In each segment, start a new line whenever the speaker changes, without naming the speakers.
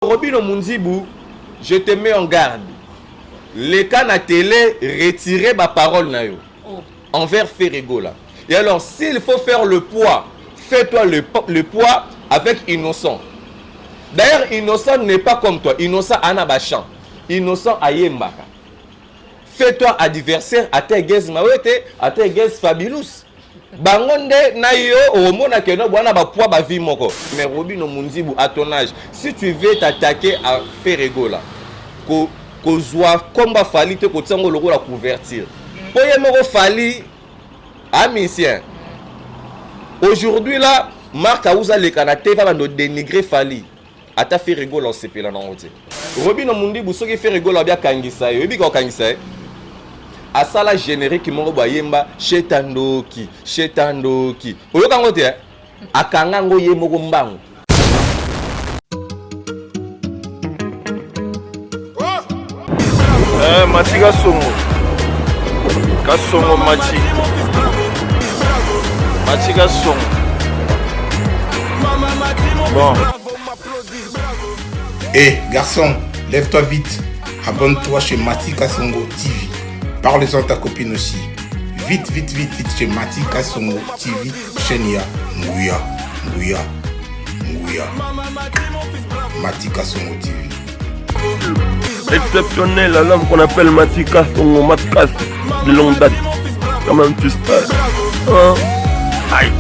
Robino Mundibu, je te mets en garde. Leka na télé, retirer ma parole na yo. Oh. Envers Ferre Gola. Et alors, s'il faut faire le poids, fais-toi le poids avec Innocent. D'ailleurs, Innocent n'est pas comme toi. Innocent ana bachan. Innocent ayembaka. Fais-toi adversaire ata Gaz Mawete, ata Gaz Fabulous. Bango nde na yo omona que no bwana ba poids ba vie moko. Mais Robino Mundibu à ton âge, si tu veux t'attaquer à Ferre Gola, ko kozwa komba Fally te kotia ngo lokola couverture. Po ye moko Fally a musicien. Aujourd'hui là, Marc Aouza leka na TV bando dénigrer Fally. Ata Ferre Gola osepela nango te. Robino Mundibu soki Ferre Gola abi akangisa ye, oyebi ka okangisa ye? Asala générique moko bo ayemba Sheta ndoki, Sheta ndoki. Oyoka ngo te? Akanga ngo ye moko mbangu.
Eh, Mati Kasongo. Kasongo Mati. Mati Kasongo. Bon.
Hé, hey, garçon, lève-toi vite. Abonne-toi chez Mati Kasongo TV. Parle-en à ta copine aussi. Vite, vite, vite, vite chez Mati Kasongo TV, chaîne ya Nguya, Nguya, Nguya. Mati Kasongo TV.
Exceptionnel à l'homme qu'on appelle Mati Kasongo, Matkas de longue date. Quand même, tu sais. Hein? Aïe.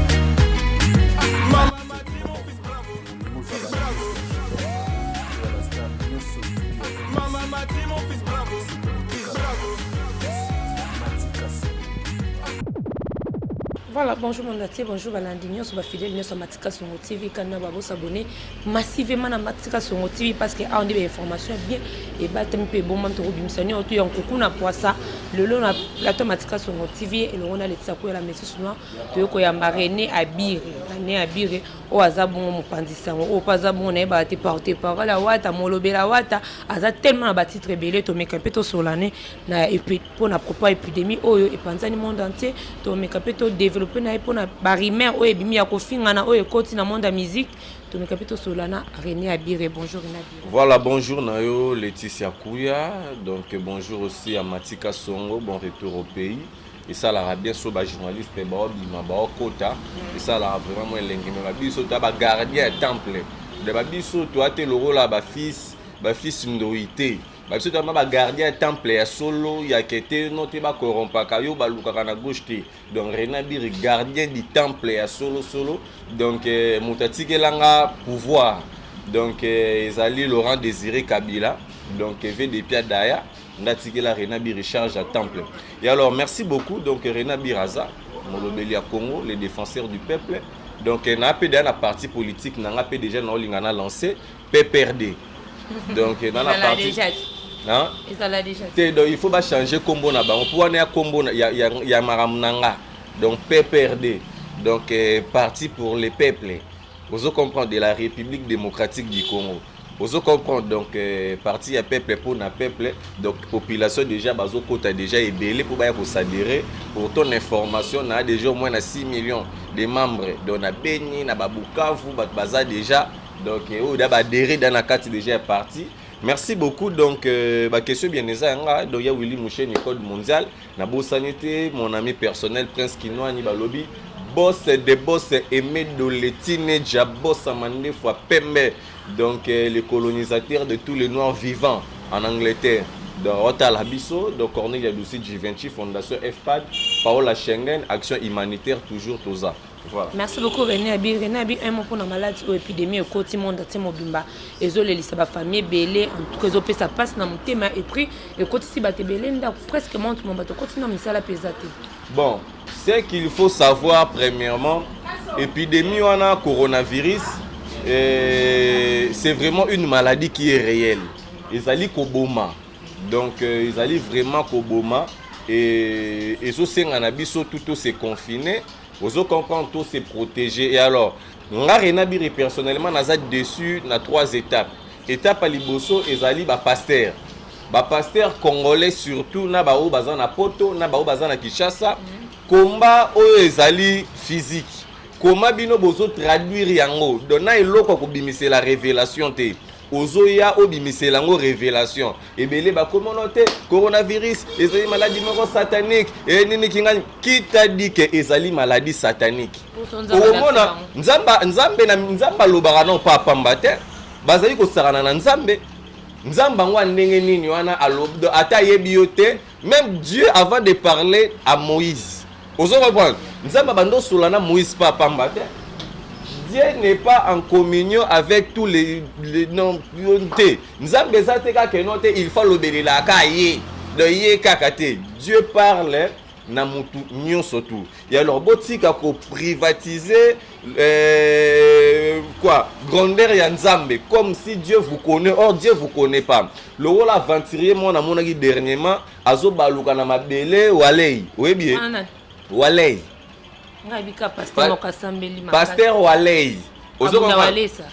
Voilà, bonjour mon entier, bonjour balandi nyonso ba fidèle nyonso Matika Songo TV kana ba s'abonner massivement na Matika Songo TV parce que awa nde ba information bien et batami pe bomba to bimisa nyonso to ya nkuku na poisa lelo na plateau Matika Songo TV elongo na Laetitia Kouya la Messi Noir toyei koyamba René Abire. René Abire oyo aza bongo mopanzi sango oyo mpe aza bongo nayebaka te porte parole ya Wata, molobela Wata, aza tellement na batitre ebele. Tomeka mpe tosolane na mpo na propos ya épidémie oyo epanzani monde entier. Tomeka mpe todéveloppe na ye mpo na barumeur oyo ebimi ya kofingana oyo ekoti na monde ya musique. Tomeka mpe tosolola na René Abire. Bonjour René Abire.
Voilà, bonjour Nayo Laetitia Kouya. Donc bonjour aussi à Matika Songo, bon retour au pays. Et ça la bien sûr ba journaliste ba bima ba kota et ça la vraiment moi elengi mais ba biso ta ba gardien ya temple de ba biso to ate le rôle ba fils ndoité ba biso ta ba gardien ya temple ya solo ya kete no te ba corrompaka yo ba lukaka na gauche te. Donc René Abiri gardien du temple ya solo solo. Donc moto atikelanga pouvoir. Donc ezali Laurent Désiré Kabila. Donc VDP Daya ndatikela René Abiri charge à temple. Et alors merci beaucoup donc René Abiri aza molobeli ya Congo, les défenseurs du peuple. Donc na pe déjà na parti politique na pe déjà na olinga na lancé PPRD. Donc na na parti
hein? Ezala déjà.
Te, donc il faut ba changer combo na bango. Pour wana ya combo na, ya, ya, ya maram nanga. Donc PPRD. Donc parti pour les peuples. Vous comprenez de la République démocratique du Congo. Vous comprenez donc parti ya peuple pour na peuple. Donc population déjà bazo kota déjà ebelé pour ba ko s'adhérer. Pour ton information na déjà au moins na 6 millions de membres. Donc na Beni na Babukavu ba baza déjà donc oyo da ba adhérer dans la carte déjà parti. Merci beaucoup. Donc ba question bien eza yanga. Donc ya Willy Mouché code mondial na bosanité mon ami personnel Prince Kinwani balobi boss de boss aimé doletine boss amande fois pembe. Donc le colonisateur de tous les noirs vivants en Angleterre. Donc Ota Labiso, donc Corneille Yadoussi Givenchy, Fondation FPAD, Paola Schengen, Action humanitaire toujours toza. Voilà.
Merci beaucoup René Abi. René Abi, un mot pour la maladie ou épidémie au côté monde entier mobimba. Ezolelisa ba famille belé, en tout cas ezo pesa passe na motema et puis et côté si ba tebele nda presque monde mon bato côté na misala pesate.
Bon, ce qu'il faut savoir premièrement, épidémie wana coronavirus, c'est vraiment une maladie qui est réelle. Ezali koboma. Donc ezali vraiment koboma et ezosenga na biso tout se confiner. Ozo comprendre, tout se protéger. Et alors, nga René Abiri personnellement naza déçu na 3 étapes. Étape à liboso ezali ba pasteur. Ba pasteur congolais surtout na ba oyo baza na Poto, na ba oyo baza na Kinshasa. Combat oyo ezali physique. Comment bino bozo traduire yango? Donc na eloko ko bimisela révélation te. Ozoya obimisela yango révélation. Ebele bakomono te, coronavirus ezali maladie moko satanique. E nini kingani? Qui t'a dit que ezali maladie satanique? Okomona Nzambe, Nzambe na Nzambe alobaka non pa pamba te. Bazali kosakana na Nzambe. Nzambe yango ya ndenge nini wana alobi ata ayebi yo te? Même Dieu, avant de parler à Moïse, ozo comprendre, Nzambe abandi osola na Moïse pa pamba te. Dieu n'est pas en communion avec tous les non te. Nzambe eza te kaka no te, il faut alobelelaka ye. Donc ye kaka te. Dieu parle na mutu nyonso tu. Et alors botika ko privatiser quoi, grandeur ya Nzambe, comme si Dieu vous connaît. Or Dieu vous connaît pas. Lokola aventurier mwana amonaki dernièrement azobaluka na mabele walei, oyebi ye walei?
Ngai bika pasteur moko asambeli.
Pasteur walei.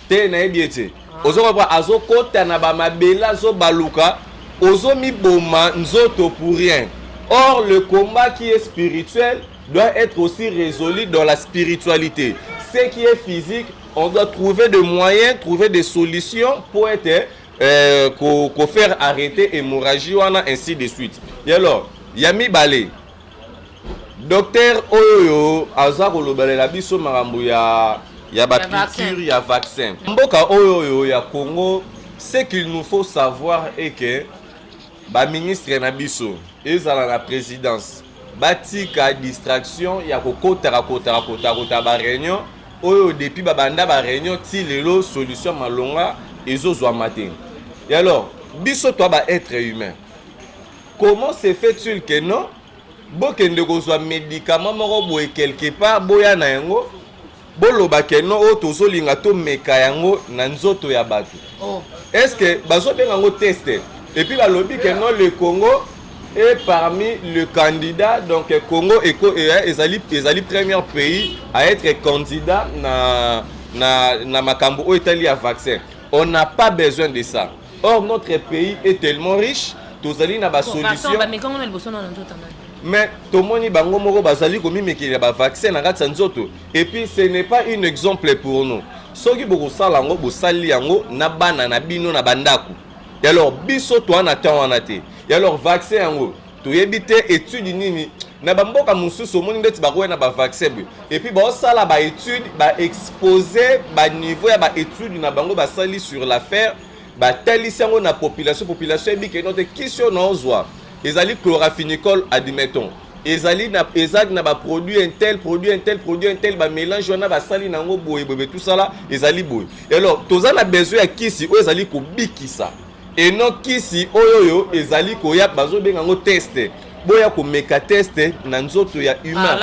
Te, nayebi ye te. Ozokomprendre, azokota na bamabele, azobaluka, ozomiboma nzoto pour rien. Or le combat qui est spirituel doit être aussi résolu dans la spiritualité. Ce qui est physique, on doit trouver des moyens, trouver des solutions pour être ko faire arrêter hémorragie wana, ainsi de suite. Et alors ya mibale, docteur oyo aza kolobalela biso makambo ya bapiqûre ya vaccin, mboka oyo ya Congo, ce qu'il nous faut savoir est que baministre na biso, ezala na présidence, batika distraction ya kokotaka kotaka kotaka kotaka baréunion oyo. Depuis babanda baréunion ti lelo, solution malonga ezozwama te. Et alors biso toa baêtre humain, comment se fait-il que non, bokende kozwa médicament moko boye quelque part, boya na yango, boloba ke non, oyo tozolinga tomeka yango na nzoto ya bato?
Oh.
Est ce que bazobenga yango test? Et puis balobi ke non, le Congo est parmi le candidat. Donc Congo eko ezali premier pays à être candidat na makambo oyo etali ya vaccin. On n'a pas besoin de ça. Or notre pays est tellement riche, tozali na basolution.
Bamekango na liboso na nzoto nani?
Mais tomoni bango moko bazali komimekela bavaccin na kati ya nzoto. Et puis ce n'est pas un exemple pour nous. Soki bokosala yango, bosali yango na bana na bino na bandako. Et alors biso toa na temps wana te. Et alors vaccin yango, toyebi te étude nini. Na bamboka mosusu, omoni ndeti bakoya na bavaccin boye, et puis baosala baétude, baexpose baniveau ya baétude na bango basali sur l'affaire, batalisi yango na population. Population yebi ke no te, kisi oyo naozwa ezali chloramphénicol, admettons, ezali na, eza na baproduit un tel, produit un tel, produit un tel, bamélange wana basali nango boye boye, tosala ezali boye. Alors toza na besoin ya kisi oyo ezali kobikisa, eno kisi oyo ezali koya, bazobenga yango test, boya komeka test na nzoto ya humain.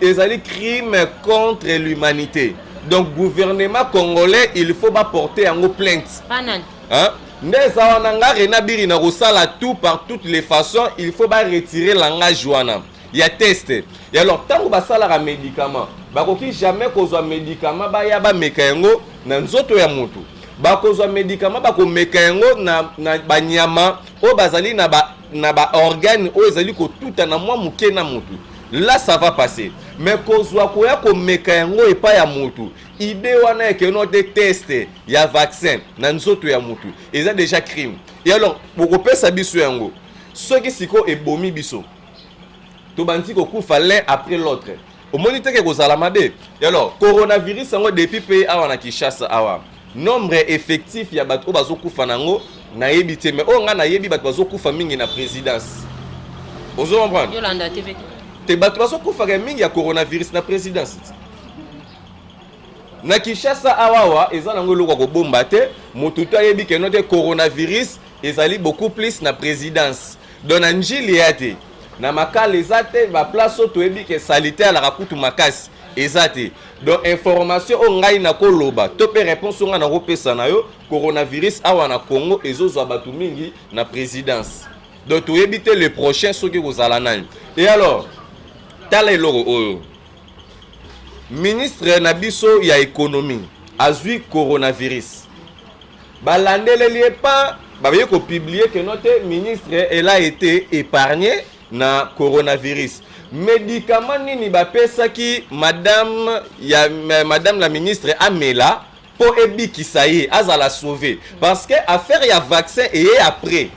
Ezali crime contre l'humanité. Donc gouvernement congolais, il faut baporter yango plainte. Hein? Nde eza wana, nga Rena Biri na kosala tout par toutes les façons, il faut baretirer langage wana ya test. Et alors ntango basalaka médicament, bakoki jamais kozwa médicament, baya bameka yango na nzoto ya motu. Bakozwa médicament, bakomeka yango na banyama oyo bazali na baorgane oyo ezali kotuta na mwa moke na motu. Là ça va passer. Mais kozwa koya komeka yango epai ya motu, idée wana ekeno te, test ya vaccin na nzoto ya motu eza déjà crime. Et alors bokopesa biso yango, soki sikoyo ebomi biso, tobandi kokufa l'un après l'autre, omoni teke kozala mabe. Et alors coronavirus yango, depuis mpe awa na Kinshasa awa, nombre effectif ya bato oyo bazokufa nango, nayebi te. Mais oyo ngai nayebi, bato bazokufa mingi na présidence. Ozo comprendre?
Yolanda TV.
Te, bato bazokufaka mingi ya coronavirus na présidence na Kinshasa awawa. Eza nango eloko ya kobomba te. Moto to ayebi keno te, coronavirus ezali beaucoup plus na présidence. Donc na Njili ya te, na Makala eza te, baplace oyo toyebi ke saleté alaka kutu makasi eza te. Donc information oyo ngai nakoloba to mpe réponse oyo ngai nakopesa na yo, coronavirus awa na Congo ezozwa bato mingi na présidence. Donc toyebi te le prochain soki kozala nani. Et alors tala eloko oyo, ministre na biso ya économie azwi coronavirus, balandeleli ye pa, baye kopublier ke no te, ministre, elle a été épargné na coronavirus. Médicament nini bapesaki madame ya madame la ministre amela? Mpo ebikisa ye, azala sauvé, parce que affaire ya vaccin eye après.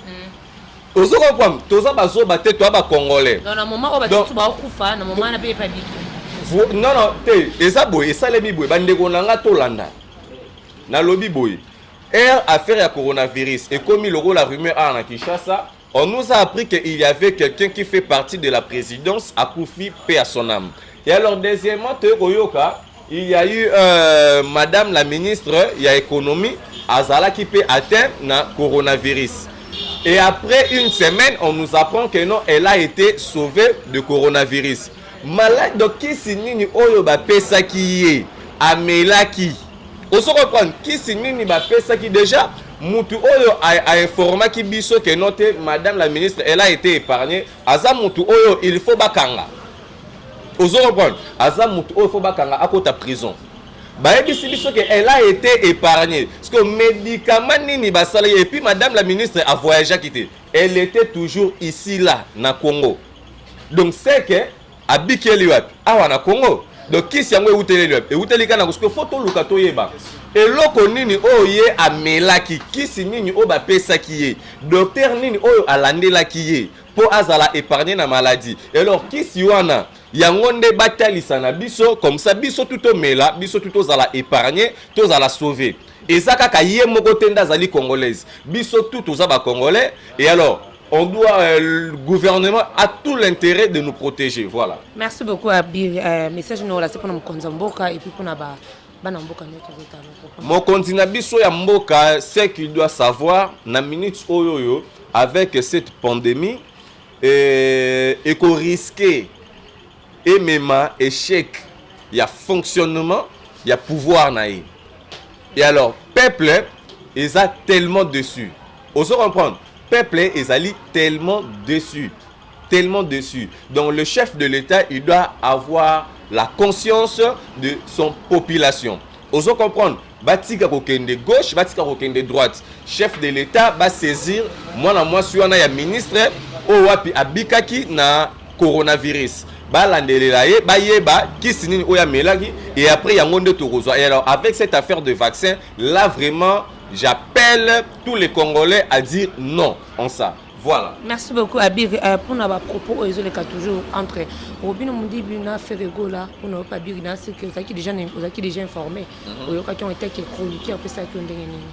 Ozo comprendre? Toza bazoba te, toza bacongolais.
Donc na moment oyo bato mosusu baokufa, na moment wana mpe epa biki.
Non, te, eza boye, esalemi boye, bandeko na nga, tolanda. Nalobi boye, aire affaire ya coronavirus ekomi lokola rumeur awa na Kinshasa. On nous a appris qu'il y avait quelqu'un qui fait partie de la présidence akufi, paix à son âme. Et alors, deuxièmement, toyoka, il y a eu madame la ministre ya économie azalaki mpe atteint na coronavirus. Et après une semaine, on nous apprend que non, elle a été sauvée de coronavirus. Malade, donc kisi nini oyo bapesaki ye, amelaki? Ozo comprendre? Kisi nini bapesaki? Déjà mutu oyo ainformaki biso ke non te, madame la ministre, elle a été épargnée, aza mutu oyo il faut bakanga. Ozo comprendre? Aza mutu oyo faut bakanga, akota prison. Bayebisi biso ke elle a été épargnée, parce que médicament nini basala ye? Et puis madame la ministre a voyageaki te, elle était toujours ici là na Congo. Donc c'est que abikeli wapi? Awa na Congo. Donc kisi yango ewuteli wapi? Ewuteli kaka na, parce que faut toluka, toyeba eloko nini oyo ye amelaki, kisi nini oyo bapesaki ye, docteur nini oyo alandelaki ye mpo azala épargné na maladie. Alors kisi wana, yango nde batalisa na biso, comme ça biso tu tomela, biso tu tozala épargné, tozala sauvé. Eza kaka ye moko te nde azali congolaise, biso tu toza bacongolais. Et alors on doit le gouvernement a tout l'intérêt de nous protéger, voilà.
Merci beaucoup, Abi. Message no olase mpona mokonzi ya mboka et puis mpona bana mboka nyonso tozotala.
Mokonzi na biso ya mboka, ce qu'il doit savoir na minute oyo, avec cette pandémie, ekorisquer emema échec ya fonctionnement ya pouvoir na ye. Et alors peuple eza tellement déçu. Ozo comprendre? Peuple ezali tellement déçu, tellement déçu. Donc le chef de l'État, il doit avoir la conscience de son population. Ozo comprendre? Batika kokende gauche, batika kokende droite. Chef de l'État basaisir mwana mwasi wana ya ministre oyo wapi abikaki na coronavirus, balandelela ye, bayeba kisi nini oyo amelaki, et après yango nde tokozwa. Et alors, avec cette affaire de vaccin là, vraiment j'appelle tous les Congolais à dire non en ça, voilà.
Merci beaucoup, Abir, mpona bapropos oyo ezoleka toujours entre Robinho Mundibu na Ferre Gola. Mpona oyo Abir na seke ozalaki déjà informé, oyokaki yango etaki chroniqueur, opesaki yo ndenge nini?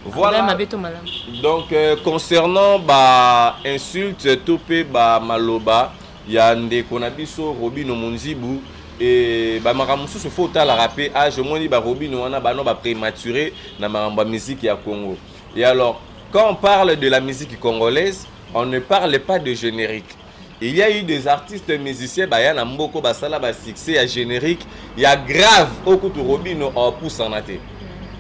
Voilà.
Mabe to malamu?
Donc concernant ba insulte to mpe ba maloba ya ndeko na biso Robinho Mundibu e bamakambo mosusu, faut otalaka mpe age. Omoni barobino wana bano baprématuré na makambo ya musique ya Congo. Et alors, quand on parle de la musique congolaise, on ne parle pas de générique. Il y a eu des artistes musiciens baya na mboko, basala basuccès ya générique ya grave okutu Robinho apusana te.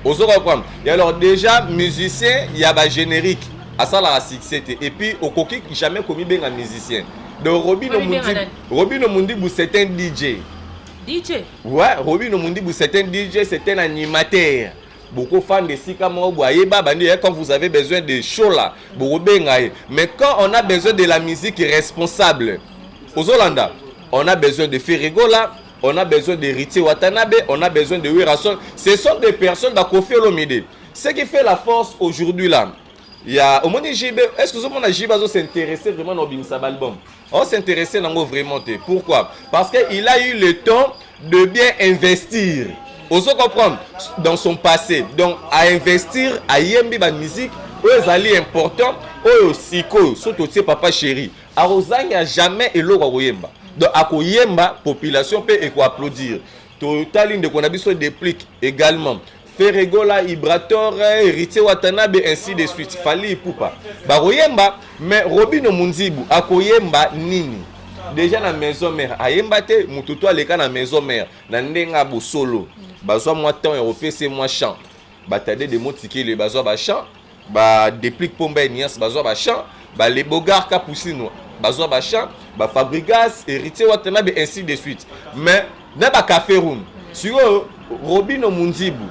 Ozo comprendre? Et alors déjà musicien ya bagénérique asalaka succès te, et puis okoki jamais komibenga musicien. Donc Robinho Mundibu, Robinho Mundibu, c'est un DJ.
DJ.
Ouais, Robinho Mundibu, c'est un DJ, c'est un animateur. Bokofanda esika moko boye, ayeba bandi. Quand vous avez besoin de show là, bokobenga ye. Mais quand on a besoin de la musique responsable, ozolanda, on a besoin de Ferre Gola, on a besoin de Héritier Watanabe, on a besoin de Werrason. Ce sont des personnes bakofi Olomide. Ce qui fait la force aujourd'hui là, il y a omoni JB. Est-ce que ozomona JB azo s'intéresser vraiment na obimisa balbum? On s'intéresser nango vraiment te. Pourquoi? Parce que il a eu le temps de bien investir. Ozo comprendre? Dans son passé, donc à investir, ayembi bamusique oyo ezali important, oyo sikoyo so totie Papa Chéri, akozanga jamais eloko akoyemba. Donc akoyemba, population mpe ekoapplaudir. Totali ndeko na biso Déplique également, Ferre Gola, Ibrator, Héritier Watanabe, ainsi de suite, Fally Ipupa, bakoyemba. Mais Robinho Mundibu akoyemba nini? Déjà na Maison Mère ayemba te. Motu to aleka na Maison Mère na ndenge ya bosolo, bazwa mwa temps ya kopesa mwa chant. Batade de motikele bazwa bachant, badéplique pomba enias bazwa bachant, balebogar Capucino bazwa bachant, bafabrigas, Héritier Watanabe, ainsi de suite. Mais na bacafé room sikoyo, Robinho Mundibu,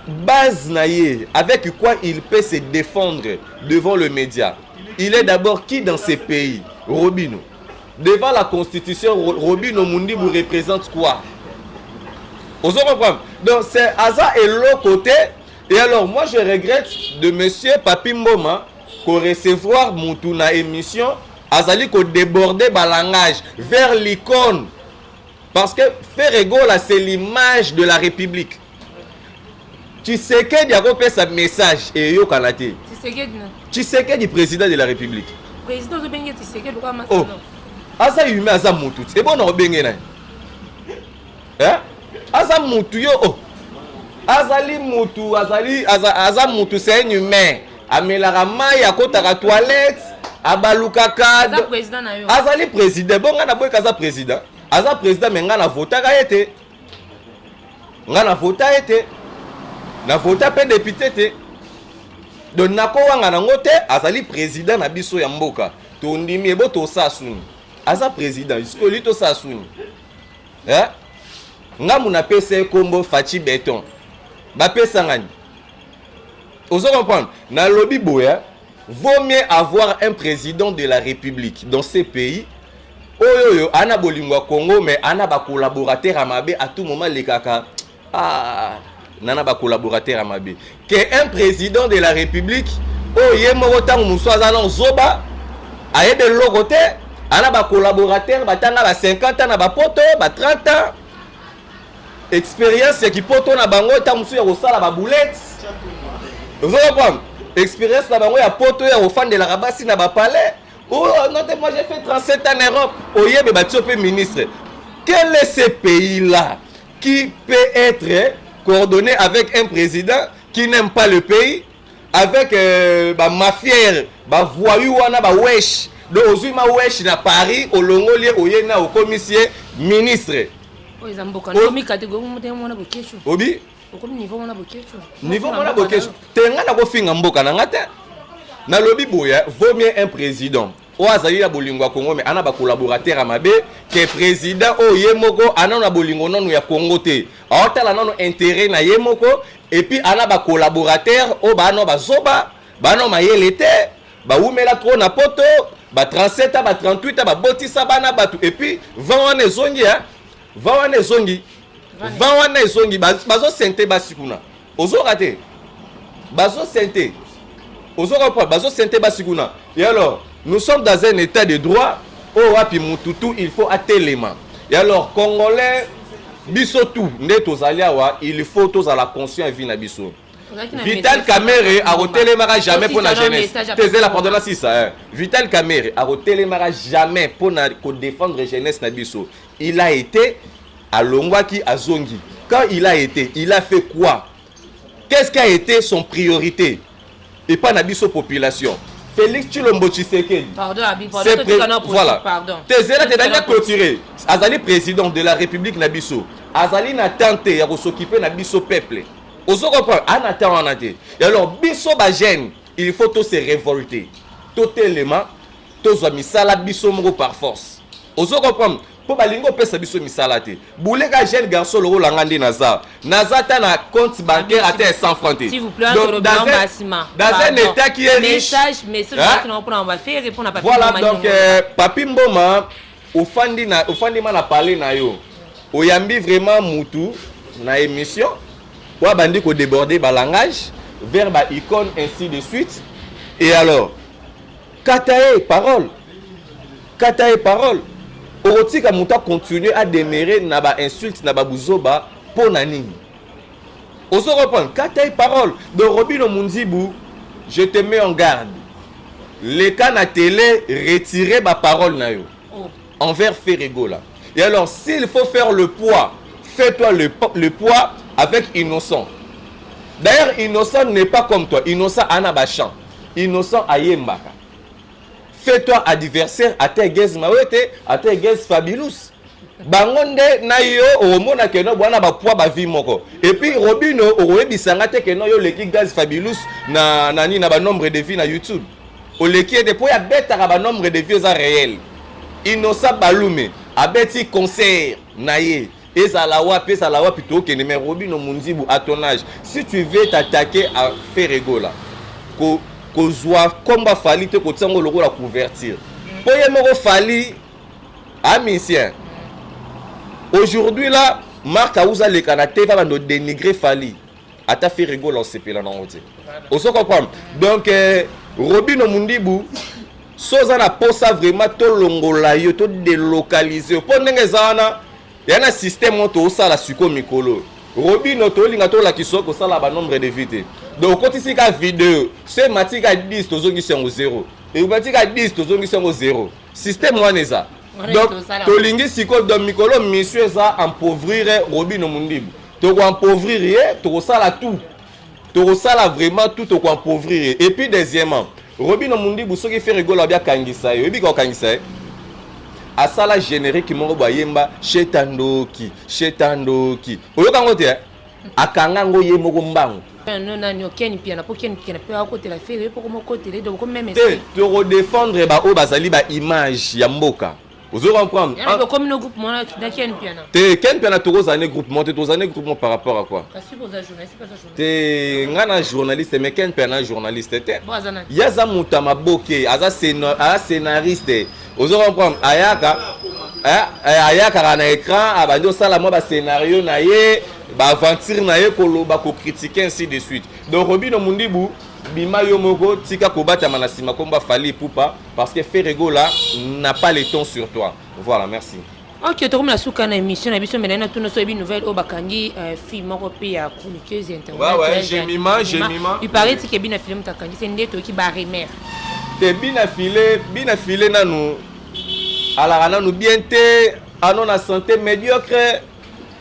base na ye, avec quoi il peut se défendre devant le média? Il est d'abord qui dans ces pays? Robinho, devant la constitution, Robinho Mundibu représente quoi? Ozo comprendre? Donc c'est aza eloko te. Et alors moi je regrette de monsieur Papi Mboma ko recevoir mutu na émission azali ko déborder ba langage vers l'icône, parce que Ferre Gola, c'est l'image de la République. Tshisekedi akopesa message eyokana te.
Tshisekedi na
Tshisekedi, président de la République.
Président ozobenge Tshisekedi lokola
Oh.
masano.
Aza humain, aza mutu ti ebona obenge na ye. Eh? Aza mutu yo, oh. Azali mutu, azali aza mutu, c'est un humain, amelaka mai, akotaka toilette, abalukaka.
Aza président na yo?
Azali président. Bon, ngai naboyeka, aza président, aza président, mais ngai navotaka ye te, ngai navota ye te, navota mpe député te. Donc nakowanga nango te. Azali président na biso ya mboka, tondimi ebo tosala suni. Aza président sikoli, tosala suni, eh? Ngambu napesa ye nkombo Fatshi Béton, bapesangani, ozo comprendre? Nalobi boye, vaut mieux avoir un président de la République dans ce pays oyo oyo ana bolingo ya Congo, mais ana bacollaborateur ya mabe. À tout moment lekaka, ah, nana bacollaborateur ya mabe, ke un président de la République oyo ye moko ntango mosusu aza na zoba, ayebi eloko te, ana bacollaborateur batanga ba 50 ans na bapoto, ba 30 ans expérience ya kipoto na bango, ntango mosusu ya kosala baboulette, ozo comprendre? Expérience na bango ya poto, ya kofandelaka basi na bapalais. Oh non te, moi j'ai fait 37 ans en Europe. Oyebe batio mpe ministre. Quel est ce pays là qui peut être coordonné avec un président qui n'aime pas le pays, avec bamafiere, bavoyu wana, bawesh? Donc ozwi ma wesh na Paris, olongoli ye, oye na okomisi ye ministre.
Oyo eza mboka okomi catégorie mo te, mwana Boketshu.
Obi?
Okomi niveau mwana Boketshu.
Niveau mwana Boketshu te. Ngai nakofinga mboka na nga te. Nalobi boye, vaut mieux un président oyo azali na bolingo ya Congo mais ana bacollaborateur ya mabe, ke président oyo ye moko ana na bolingo nanu ya Congo te, aotala nano intérêt na ye moko, et puis ana bacollaborateur oyo baano bazoba, baano mayele te, bawumela trop na poto, ba 37 ans, ba 38 ans, babotisa bana bato. Et puis vent wana ezongi, vent wana ezongi, vent wana ezongi, bazosente basi kuna, ozoka te, bazosente, ozoka comprendre, bazosente basi kuna. Et alors nous sommes dans un état de droit oyo wapi mututu il faut atelema. Et alors congolais, biso tout nde tozali awa, il faut tozala conscient vie na biso. Vital Kamerhe akotelemaka jamais mpo na jeunesse tezela. Pardon, na sisa. Vital Kamerhe akotelemaka jamais mpo na kodéfendre jeunesse na biso. Il a été, alongwaki, azongi. Quand il a été, il a fait quoi? Qu'est-ce qui a été son priorité epai na biso population? Félix Tshilombo Tshisekedi.
Pardon, Abi, pardon.
Voilà.
Pardon.
Tezela te, nani clôturer. Azali président de la République na biso, azali na temps te ya kos'occuper na biso peuple, ozo comprendre? Ana temps wana te. Et alors biso bajeune, il faut to se révolter, totelema, tozwa misala biso moko par force, ozo comprendre? Mpo balingi opesa biso misala te. Buleka jeune garçon lokola nga nde naza ata na compte bancaire ata ya 100 francs te.
S'il vous plaît.
Donc, dans un état qui est riche.
Message, message.
Hein? Voilà, donc Papi Mboma, ofandi na ofandi ma na parler na yo, oyambi vraiment mutu na émission oyo abandi kodéborder balangage vers baicône, ainsi de suite. Et alors kata ye parole, kata ye parole. Okotika moto acontinue ademeurer na bainsulte na babuzoba mpo na nini? Ozo comprendre? Kata ye parole. Donc Robino Mundibu, je te mets en garde, leka na télé, retirer baparole na yo envers Ferre Gola. Et alors s'il faut faire le poids, fais-toi le poids avec Innocent. D'ailleurs Innocent n'est pas comme toi. Innocent ana bachant, Innocent ayembaka. Fais-toi adversaire ata Gaz Mawete, ata Gaz Fabilous, bango nde na yo okomona keno bwana bapoids bavi moko. Et puis Robino, okoyebisanga te keno yo oleki Gaz Fabilous na nani, na banombre de vues na YouTube. Oleki ete mpo abetaka banombre de vues eza réel. Innocent Balume abeti concert na ye, ezala wapi, ezala wapi, tokende. Mais Robino Mundibu, à ton âge, si tu veux t'attaquer à Ferre Gola, kozwa komba Fally te, kotia yango lokola couverture, mpo ye moko Fally amusicien aujourd'hui là. Marc House aleka na TV abanda dénigrer Fally, ata Ferre Gola osepela nango te. Ozo comprendre? Donc Robino Mundibu, so oza na posa vraiment tolongola yo, todélocaliser yo, mpo ndenge eza wana ya na système oyo toosala sikoyo mikolo, Robino, tolinga tolakisa kosala banombre de vues te. Donc okotisi ka video, so emati ka 10, tozongisi yango 0, emati ka 10, tozongisi yango 0. Système wana eza. Donc tolingi sikoyo, donc mikolo mission eza appauvrir Robino Mundibu. Tokoappauvrir ye, tokosala tout, tokosala vraiment tout, tokoappauvrir ye. Et puis deuxièmement, Robino Mundibu, soki Ferre Gola abi akangisa ye, oyebi ka kokangisa ye, asala générique moko bayemba sheta ndoki, sheta ndoki, oyoka yango te, akanga yango ye moko mbango.
Nani okeni piana po keni piana mpe akotela Ferre ye poko mokotele, donc même.
Te, tokodéfendre baoyo bazali baimage ya mboka, ozo comprendre?
Okomi no groupe mwana na Ken Piana?
Te, Ken Piana tokozala ne groupement te. Tozala ne groupement par rapport à quoi?
Kasi boza journaliste, mpe aza journaliste.
Te, nga na journaliste, mais Ken Piana journaliste te.
Bo aza nani?
Ye aza moto ya maboke, aza scénariste, ozo comprendre? Ayaka ayakaka na écran, abandi osala mwa bascénario na ye, baaventure na ye, koloba, kocritiquer, ainsi de suite. Donc Robino Mundibu, bima yo moko, tika kobatama na nsima komba Fally Ipupa, parce que Ferre Gola n'a pas le temps sur toi. Voilà, merci.
Ok, tokomi na suka na émission na biso. Mena na tuna so oyebi nouvelle oyo bakangi fille moko mpe ya chroniqueuse ya internet.
Ouais, Jemima, Jemima.
Il paraît que bina file moto akangisi, nde toyoki barumeur.
Te, bina file, bina file nanu alaka nanu bien te, ano na santé médiocre.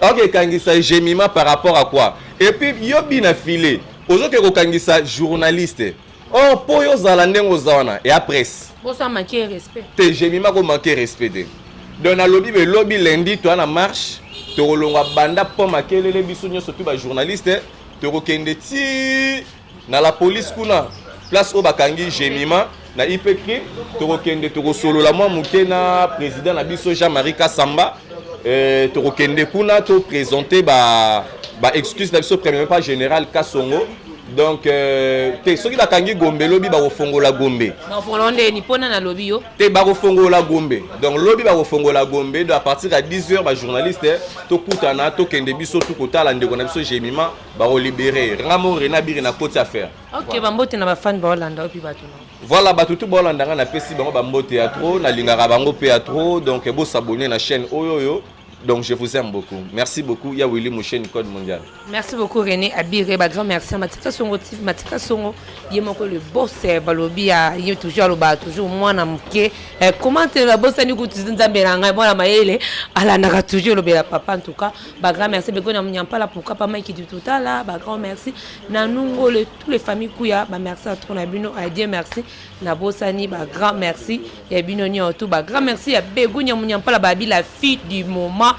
Ok, ekangisa Jemima par rapport à quoi? Et puis yo bina file ozoke kokangisa journaliste or mpo oyo ozala ndenge oza wana ya presse.
Bosa manquer respect.
Te, Jemima komanquer respect te. Donc nalobi belobi lundi toya na marche, tokolongwa banda mpo makelele, biso nyonso tu bajournaliste tokokende ti na la police kuna, place oyo bakangi Jemima na IPCRI. Tokokende, tokosolola mwa moke na président na biso Jean-Marie Kasamba. Tokokende kuna toprésente ba ba excuse na biso premièrement pas général Kasongo. Donc te, soki bakangi Gombe, lobi bakofongola Gombe.
Bakofongola ndeni? Mpona nalobi yo.
Te, bakofongola Gombe. Donc lobi bakofongola Gombe, donc à partir ya 10 heures bajournaliste tokutana, tokende biso tu kotala ndeko na biso Jemima, bakolibérer ngamo Rena Biri na koti affaire.
Ok, bambote na bafani baolanda oyo mpe bato na.
Voilà, bato tu baolanda nga, napesi bango bambote ya trop, nalingaka bango mpe ya trop. Donc bosabonner na chaîne oyo oyo. Donc je vous aime beaucoup, merci beaucoup. Ya Willy Mouchene, code mondial.
Merci beaucoup René Abire, ba grand merci à Matika Songo TV, Matika Songo ye moko le boss. Balobi ya ye toujours aloba toujours mwana moke. Comment te la bosani kutu Nzambe na ngai, mwana mayele alandaka toujours elobela papa. En tout cas ba grand merci beko na Munyampala, pourquoi pas Mike du Totala, ba grand merci na nungo le tous les familles kuya, ba merci à trop na bino. À Dieu merci, na bosani ba grand merci ya bino nyonso, ba grand merci ya Begunya Munyampala, babi la fille du moment,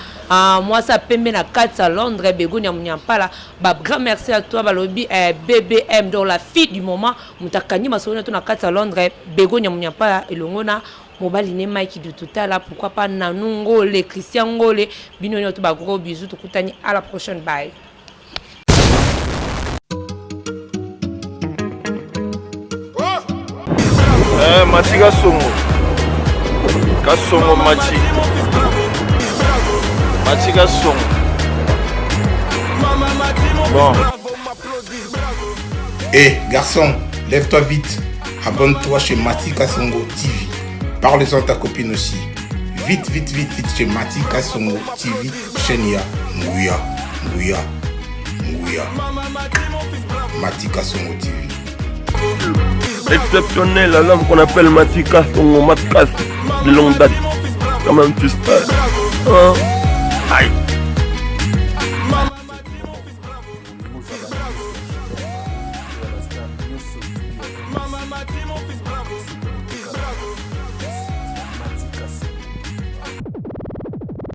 mwasi pembe na kati ya Londres. Begunya Munyampala, ba grand merci à toi. Balobi BBM, donc la fille du moment, moto akangi masolo to na kati ya Londres, Begonya Munyampala elongo na mobali ne Mike du Totala, pourquoi pas Nanu Ngole, Christian Ngole, bino nyonso ba gros bisous, tokutani à la prochaine, bye.
Eh, Mati Kasongo. Kasongo Mati. Mati Kasongo. Bon.
Hé, garçon, lève-toi vite. Abonne-toi chez Mati Kasongo TV. Parle-en à ta copine aussi. Vite, vite, vite, vite chez Mati Kasongo TV. Chaîne ya Nguya, Nguya, Nguya. Mati Kasongo TV.
Exceptionnel, l'homme qu'on appelle Mati Kasongo, Matkas, de longue date. Quand même, tu sais. Hein? Aïe.